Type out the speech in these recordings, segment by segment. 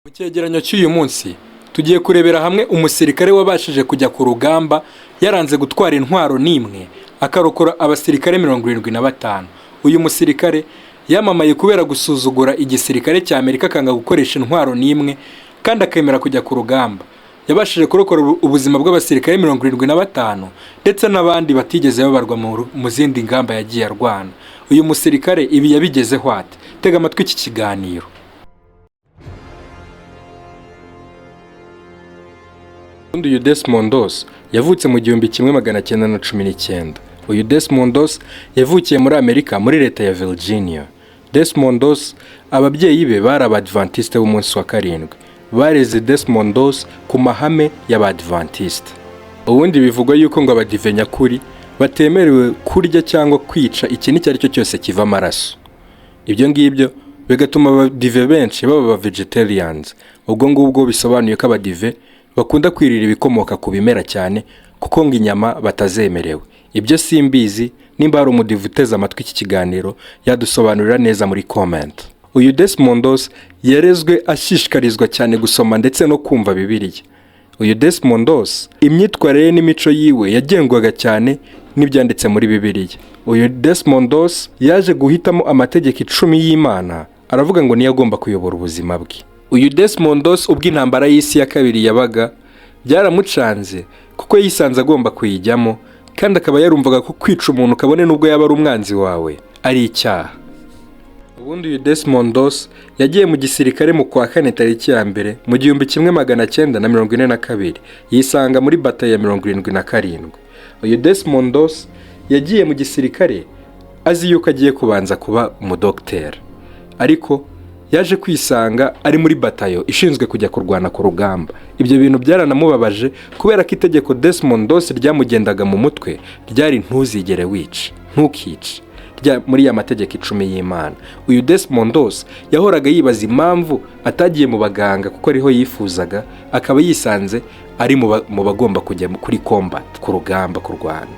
Mu cyegeranyo cy'uyu munsi tugiye kurebera hamwe umusirikare wabashije kujya ku rugamba yaranze gutwara intwaro n'imwe, akarokora abasirikare 75. Uyu musirikare yamamaye kubera gusuzugura igisirikare cya Amerika, akanga gukoresha intwaro n'imwe kandi akemera kujya ku rugamba. Yabashije kurokora ubuzima bw'abasirikare 75 ndetse n'abandi batigeze babarwa mu zindi ngamba yagiye arwana. Uyu musirikare ibi yabigezeho ate? Tega amatwi iki kiganiro. Ubundi uyu Desmond Doss yavutse mu 1919. Uyu Desmond Doss yavukiye muri Amerika, muri leta ya Virginia. Desmond Doss, ababyeyi be bari Abadventiste b'umunsi wa karindwi. Bareze Desmond Doss ku mahame y'Abadventiste. Ubundi bivugwa yuko ngo Abadive nyakuri batemerewe kurya cyangwa kwica ikintu icyo ari cyo cyose kiva amaraso. Ibyo ngibyo bigatuma Abadive benshi baba aba vegetarians. Ubwo ngubwo bisobanuye ko Abadive bakunda kwirira ibikomoka ku bimera cyane, kuko ngo inyama batazemerewe. Ibyo simbizi, nimba hari Umudive uteze amatwi iki kiganiro yadusobanurira neza muri comment. Uyu Desmond Doss yarezwe ashishikarizwa cyane gusoma ndetse no kumva Bibiliya. Uyu Desmond Doss, imyitwarire ye n'imico yiwe yagengwaga cyane n'ibyanditse muri Bibiliya. Uyu Desmond Doss yaje guhitamo amategeko 10 y'Imana, aravuga ngo niyo agomba kuyobora ubuzima bwe. Uyu Desmond Doss, ubwo intambara y'isi ya kabiri yabaga, byaramucanze kuko yisanze agomba kuyijyamo, kandi akaba yarumvaga ko kwica umuntu, kabone n'ubwo yaba ari umwanzi wawe, ari icyaha. Ubundi uyu Desmond Doss yagiye mu gisirikare mu kwa kane tariki ya mbere mu 1942, yisanga muri batayo ya 77. Uyu Desmond Doss yagiye mu gisirikare azi yuko agiye kubanza kuba umudogiteri, ariko yaje kwisanga ari muri batayo ishinzwe kujya kurwana ku rugamba. Ibyo bintu byaranamubabaje, kubera ko itegeko Desmond Doss ryamugendaga mu mutwe ryari "Ntuzigere wica, ntukice", rya muri ya mategeko 10 y'Imana. Uyu Desmond Doss yahoraga yibaza impamvu atagiye mu baganga, kuko ariho yifuzaga, akaba yisanze ari mu bagomba kujya kuri combat, ku rugamba kurwana.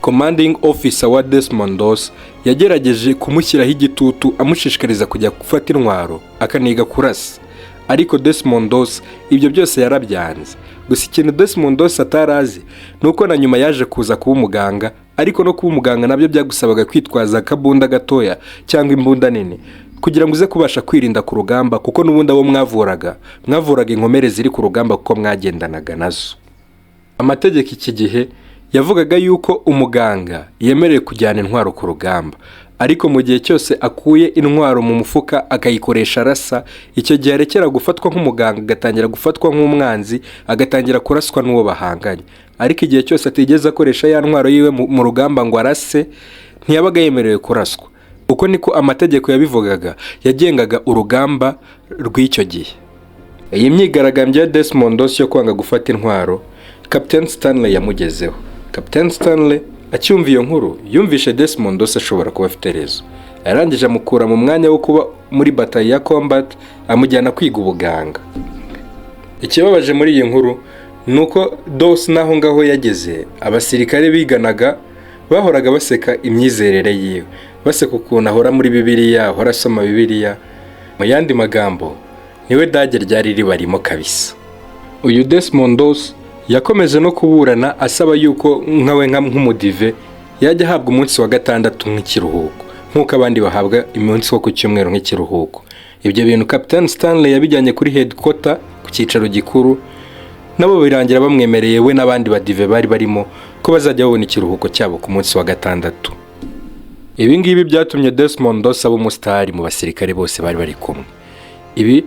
Commanding officer wa Desmond Doss yagerageje kumushyiraho igitutu, amushishikariza kujya gufata intwaro akaniga kurasa, ariko Desmond Doss ibyo byose yarabyanze. Gusa ikintu Desmond Doss atari azi ni uko na nyuma yaje kuza kuba umuganga, ariko no kuba umuganga nabyo byagusabaga kwitwaza akabunda gatoya cyangwa imbunda nini kugira ngo uze kubasha kwirinda ku rugamba, kuko n'ubundi abo mwavuraga, mwavuraga inkomere ziri ku rugamba, kuko mwagendanaga nazo. Amategeko iki gihe yavugaga yuko umuganga yemerewe kujyana intwaro ku rugamba, ariko mu gihe cyose akuye intwaro mu mufuka akayikoresha arasa, icyo gihe arekera gufatwa nk'umuganga, agatangira gufatwa nk'umwanzi, agatangira kuraswa n'uwo bahanganye. Ariko igihe cyose atigeze akoresha ya ntwaro yiwe mu rugamba ngo arase, ntiyabaga yemerewe kuraswa. Uko niko amategeko yabivugaga yagengaga urugamba rw'icyo gihe. Iyi myigaragambyo ya Desmond Doss yo kwanga gufata intwaro, Captain Stanley yamugezeho. Captain Stanley acyumva iyo nkuru, yumvishe Desmond Doss ashobora kuba afite raison. Yarangije amukura mu mwanya wo kuba muri batayo ya combat, amujyana kwiga ubuganga. Ikibabaje muri iyi nkuru ni uko Doss n'aho ngaho yageze, abasirikare biganaga bahoraga baseka imyizerere yiwe, baseka ukuntu ahora muri Bibiliya, ahora asoma Bibiliya. Mu yandi magambo, niwe dage ryari ribarimo kabisa. Uyu Desmond Doss yakomeje no kuburana asaba yuko nkawe nk'Umudive yajya ahabwa umunsi wa gatandatu nk'ikiruhuko, nk'uko abandi bahabwa umunsi wo ku cyumweru nk'ikiruhuko. Ibyo bintu Captain Stanley yabijyanye kuri headquarter, ku cyicaro gikuru, nabo birangira bamwemereye, we n'abandi badive bari barimo, ko bazajya babona ikiruhuko cyabo ku munsi wa gatandatu. Ibi ngibi byatumye Desmond Doss aba umusitari mu basirikare bose bari bari kumwe. Ibi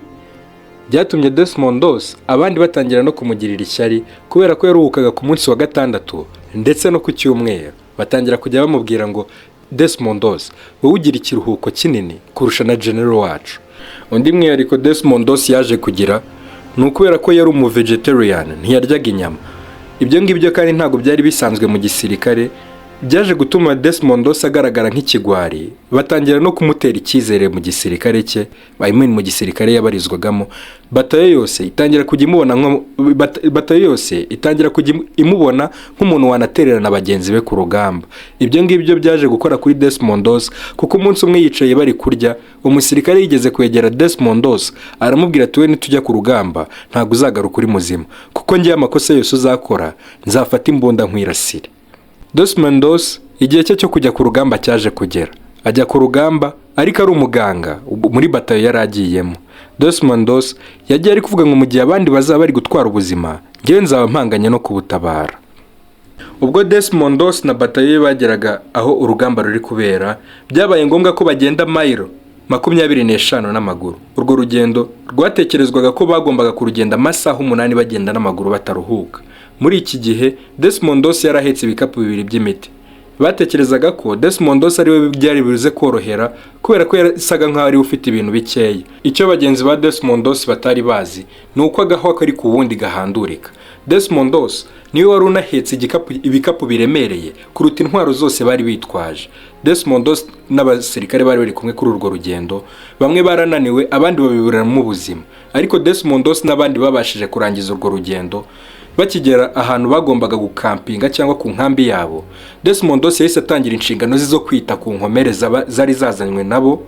byatumye Desmond Doss abandi batangira no kumugirira ishyari, kubera ko yaruhukaga ku munsi wa gatandatu ndetse no ku cyumweru. Batangira kujya bamubwira ngo: "Desmond Doss, wowe ugira ikiruhuko kinini kurusha na general wacu." Undi mwihariko Desmond Doss yaje kugira ni ukubera ko yari umu vegetarian, ntiyaryaga inyama. Ibyo ngibyo kandi ntabwo byari bisanzwe mu gisirikare. Byaje gutuma Desmond Doss agaragara nk'ikigwari, batangira no kumutera icyizere mu gisirikare cye, I mean mu gisirikare yabarizwagamo. Batayo yose itangira kujya imubona nk'umuntu wanatererana bagenzi be ku rugamba. Ibyo ngibyo byaje gukora kuri Desmond Doss, kuko umunsi umwe yicaye bari kurya, umusirikare yigeze kwegera Desmond Doss aramubwira ati: "We nitujya ku rugamba ntabwo uzagaruka uri muzima, kuko ngewe amakosa yose uzakora nzafata imbunda nkwirasire." Desmond Doss igihe cye cyo kujya ku rugamba cyaje kugera, ajya ku rugamba ariko ari umuganga muri batayo yari agiyemo. Desmond Doss yagiye ari kuvuga ngo mu gihe abandi bazaba bari gutwara ubuzima, ngewe nzaba mpanganye no kubutabara. Ubwo Desmond Doss na batayo ye bageraga aho urugamba ruri kubera, byabaye ngombwa ko bagenda mayiro 25 n'amaguru. Urwo rugendo rwatekerezwaga ko bagombaga kurugenda amasaha 8 bagenda n'amaguru bataruhuka. Muri iki gihe Desmond Doss yari ahetse ibikapu bibiri by'imiti. Batekerezaga ko Desmond Doss ariwe byari buze korohera kubera ko yasaga nkaho ariwe ufite ibintu bikeya. Icyo bagenzi ba Desmond Doss batari bazi ni uko agahwa kari ku wundi gahandurika. Desmond Doss niwe wari unahetse ibikapu biremereye kuruta intwaro zose bari bitwaje. Desmond Doss n'abasirikare bari bari kumwe kuri urwo rugendo, bamwe barananiwe, abandi babiburiramo ubuzima, ariko Desmond Doss n'abandi babashije kurangiza urwo rugendo. Bakigera ahantu bagombaga gukampinga cyangwa ku nkambi yabo, Desmond Doss yahise atangira inshingano ze zo kwita ku nkomere zari zazanywe nabo,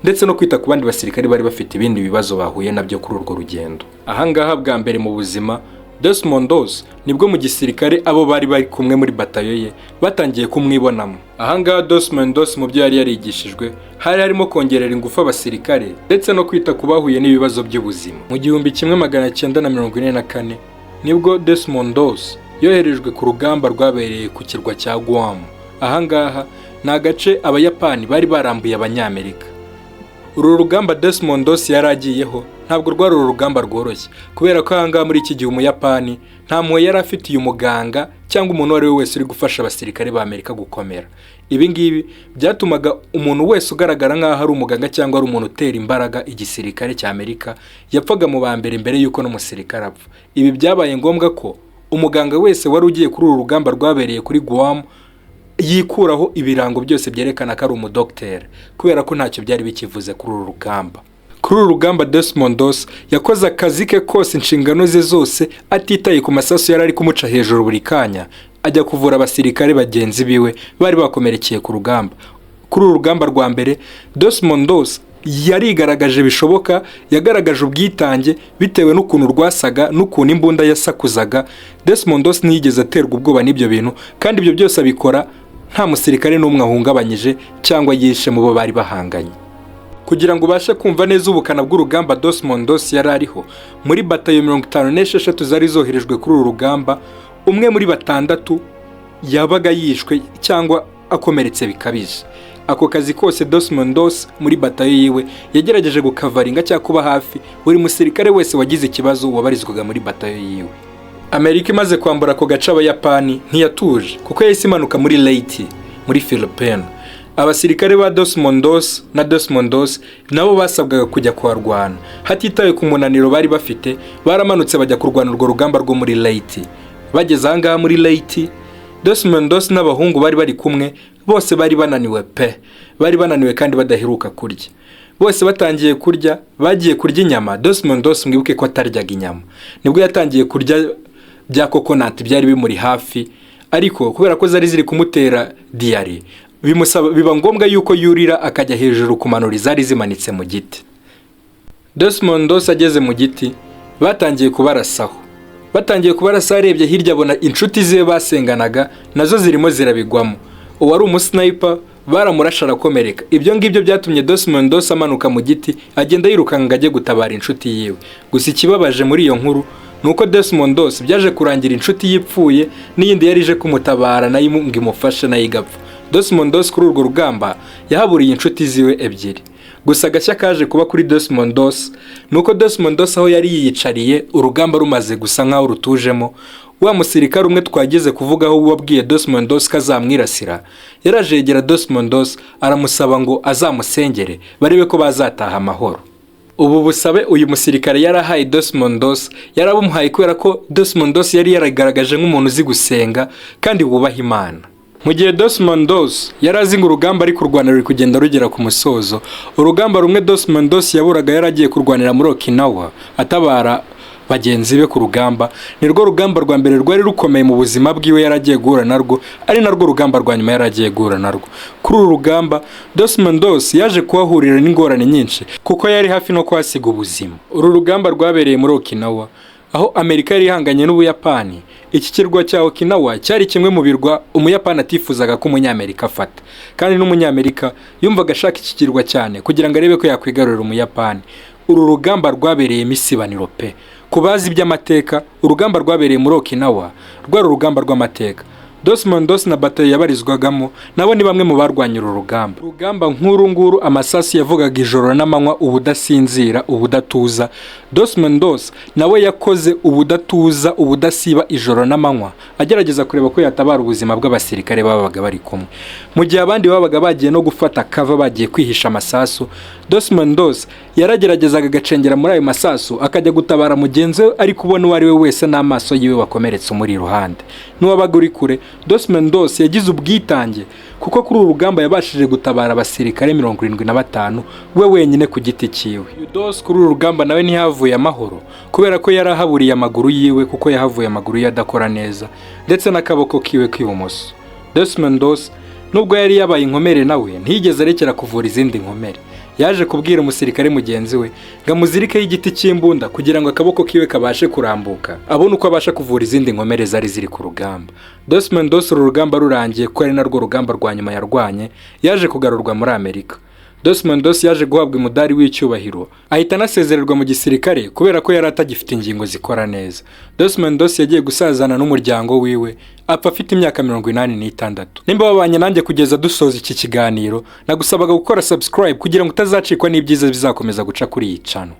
ndetse no kwita ku bandi basirikare bari bafite ibindi bibazo bahuye nabyo kuri urwo rugendo. Ahangaha bwa mbere mu buzima Desmond Doss nibwo mu gisirikare abo bari bari kumwe muri batayo ye batangiye kumwibonamo. Ahangaha Desmond Doss mu byo yari yarigishijwe hari harimo kongerera ingufu abasirikare ndetse no kwita ku bahuye n'ibibazo by'ubuzima. Mu 1944 nibwo Desmond Doss yoherejwe ku rugamba rwabereye ku kirwa cya Guam. Ahangaha ni agace Abayapani bari barambuye Abanyamerika. Uru rugamba Desmond Doss yari agiyeho ntabwo rwari urugamba rworoshye, kubera ko ahangaha muri iki gihe Umuyapani nta mpuhwe yari afitiye umuganga cyangwa umuntu uwo ari we wese uri gufasha abasirikare ba Amerika gukomera. Ibi ngibi byatumaga umuntu wese ugaragara nk'aho ari umuganga cyangwa ari umuntu utera imbaraga igisirikare cya Amerika yapfaga mu ba mbere mbere y'uko n'umusirikare apfa. Ibi byabaye ngombwa ko umuganga wese wari ugiye kuri uru rugamba rwabereye kuri Guam yikuraho ibirango byose byerekana ko ari umudogiteri, kubera ko ntacyo byari bikivuze kuri uru rugamba. Kuri uru rugamba Desmond Doss yakoze akazi ke kose, inshingano ze zose, atitaye ku masasu yari ari kumuca hejuru buri kanya, ajya kuvura abasirikare bagenzi biwe bari bakomerekeye ku rugamba. Kuri uru rugamba rwa mbere Desmond Doss yarigaragaje bishoboka, yagaragaje ubwitange bitewe n'ukuntu rwasaga n'ukuntu imbunda yasakuzaga. Desmond Doss ntiyigeze aterwa ubwoba n'ibyo bintu, kandi ibyo byose abikora nta musirikare n'umwe ahungabanyije cyangwa yishe mu bo bari bahanganye. Kugira ngo ubashe kumva neza ubukana bw'urugamba Desmond Doss yari ariho, muri batayo 56 zari zoherejwe kuri uru rugamba, umwe muri batandatu yabaga yishwe cyangwa akomeretse bikabije. Ako kazi kose Desmond Doss muri batayo yiwe yagerageje gukavaringa cyangwa kuba hafi buri musirikare wese wagize ikibazo wabarizwaga muri batayo yiwe. Amerika imaze kwambura ako gace Abayapani ntiyatuje, kuko yahise imanuka muri Leyte muri Philippines. Abasirikare ba Desmond Doss na Desmond Doss nabo basabwaga kujya kuharwana. Hatitawe ku munaniro bari bafite, baramanutse bajya kurwana urwo rugamba rwo muri Leyte. Bageze ahangaha muri Leyte, Desmond Doss n'abahungu bari bari kumwe bose bari bananiwe pe, bari bananiwe kandi badaheruka kurya. Bose batangiye kurya, bagiye kurya inyama. Desmond Doss, mwibuke ko ataryaga inyama, nibwo yatangiye kurya bya coconut byari bimuri hafi, ariko kubera ko zari ziri kumutera diyare, bimusaba biba ngombwa yuko yurira akajya hejuru kumanura izari zimanitse mu giti. Desmond Doss ageze mu giti batangiye kubarasaho. Batangiye kubarasa, arebye hirya abona inshuti ze basenganaga nazo zirimo zirabigwamo. Uwari umusniper baramurashe arakomereka. Ibyo ngibyo byatumye Desmond Doss amanuka mu giti, agenda yirukanka ngo ajye gutabara inshuti yiwe. Gusa ikibabaje muri iyo nkuru ni uko Desmond Doss byaje kurangira inshuti yipfuye, n'iyindi yari ije kumutabara nayo ngo imufashe nayo igapfa. Desmond Doss kuri urwo rugamba yahaburiye inshuti ziwe ebyiri. Gusa agashya kaje kuba kuri Desmond Doss ni uko Desmond Doss aho yari yiyicariye urugamba rumaze gusa nkaho rutujemo, wa musirikare umwe twageze kuvugaho wabwiye Desmond Doss ko azamwirasira yaraje yegera Desmond Doss aramusaba ngo azamusengere barebe ko bazataha amahoro. Ubu busabe uyu musirikare yarahaye Desmond Doss yarabumuhaye kubera ko Desmond Doss yari yaragaragaje nk'umuntu uzi gusenga kandi wubaha Imana. Mu gihe Desmond Doss yari azi ngo urugamba ari kurwana ruri kugenda rugera ku musozo, urugamba rumwe Desmond Doss yaburaga yari agiye kurwanira muri Okinawa atabara bagenzi be ku rugamba, ni rwo rugamba rwa mbere rwari rukomeye mu buzima bwiwe yari agiye guhura narwo, ari narwo rugamba rwa nyuma yari agiye guhura narwo. Kuri uru rugamba Desmond Doss yaje kuhahurira n'ingorane nyinshi, kuko yari hafi no kuhasiga ubuzima. Uru rugamba rwabereye muri Okinawa, aho Amerika yari ihanganye n'Ubuyapani. Iki kirwa cya Okinawa cyari kimwe mu birwa Umuyapani atifuzaga ko Umunyamerika afata, kandi n'Umunyamerika yumvaga ashaka iki kirwa cyane kugira ngo arebe ko yakwigarurira Umuyapani. Uru rugamba rwabereyemo isibaniro pe. Ku bazi iby'amateka, urugamba rwabereye muri Okinawa rwari urugamba rw'amateka. Desmond Doss na batayo yabarizwagamo nabo ni bamwe mu barwanye uru rugamba. Urugamba nk'uru nguru, amasasu yavugaga ijoro n'amanywa, ubudasinzira, ubudatuza. Desmond Doss nawe yakoze ubudatuza, ubudasiba, ijoro n'amanywa, agerageza kureba ko yatabara ubuzima bw'abasirikare babaga bari kumwe. Mu gihe abandi babaga bagiye no gufata cover, bagiye kwihisha amasasu, Desmond Doss yarageragezaga agacengera muri ayo masasu, akajya gutabara mugenzi we ari kubona uwo ari we wese n'amaso yiwe wakomeretse umuri iruhande n'uwabaga uri kure. Desmond Doss yagize ubwitange, kuko kuri uru rugamba yabashije gutabara abasirikare 75 we wenyine ku giti cyiwe. Doss kuri uru rugamba nawe ntihavuye amahoro, kubera ko yari ahaburiye amaguru yiwe, kuko yahavuye amaguru ye adakora neza, ndetse n'akaboko kiwe k'ibumoso. Desmond Doss, nubwo yari yabaye inkomere, nawe ntiyigeze arekera kuvura izindi nkomere. Yaje kubwira umusirikare mugenzi we ngo amuzirikeho igiti cy'imbunda kugira ngo akaboko kiwe kabashe kurambuka, abone uko abasha kuvura izindi nkomere zari ziri ku rugamba. Desmond Doss, uru rugamba rurangiye, ko ari narwo rugamba rwa nyuma yarwanye, yaje kugarurwa muri Amerika. Desmond Doss yaje guhabwa umudari w'icyubahiro, ahita anasezererwa mu gisirikare kubera ko yari atagifite ingingo zikora neza. Desmond Doss yagiye gusazana n'umuryango wiwe, apfa afite imyaka 86. Nimba wabanye nanjye kugeza dusoza iki kiganiro, nagusabaga gukora subscribe kugira ngo utazacikwa n'ibyiza bizakomeza guca kuri iyi channel.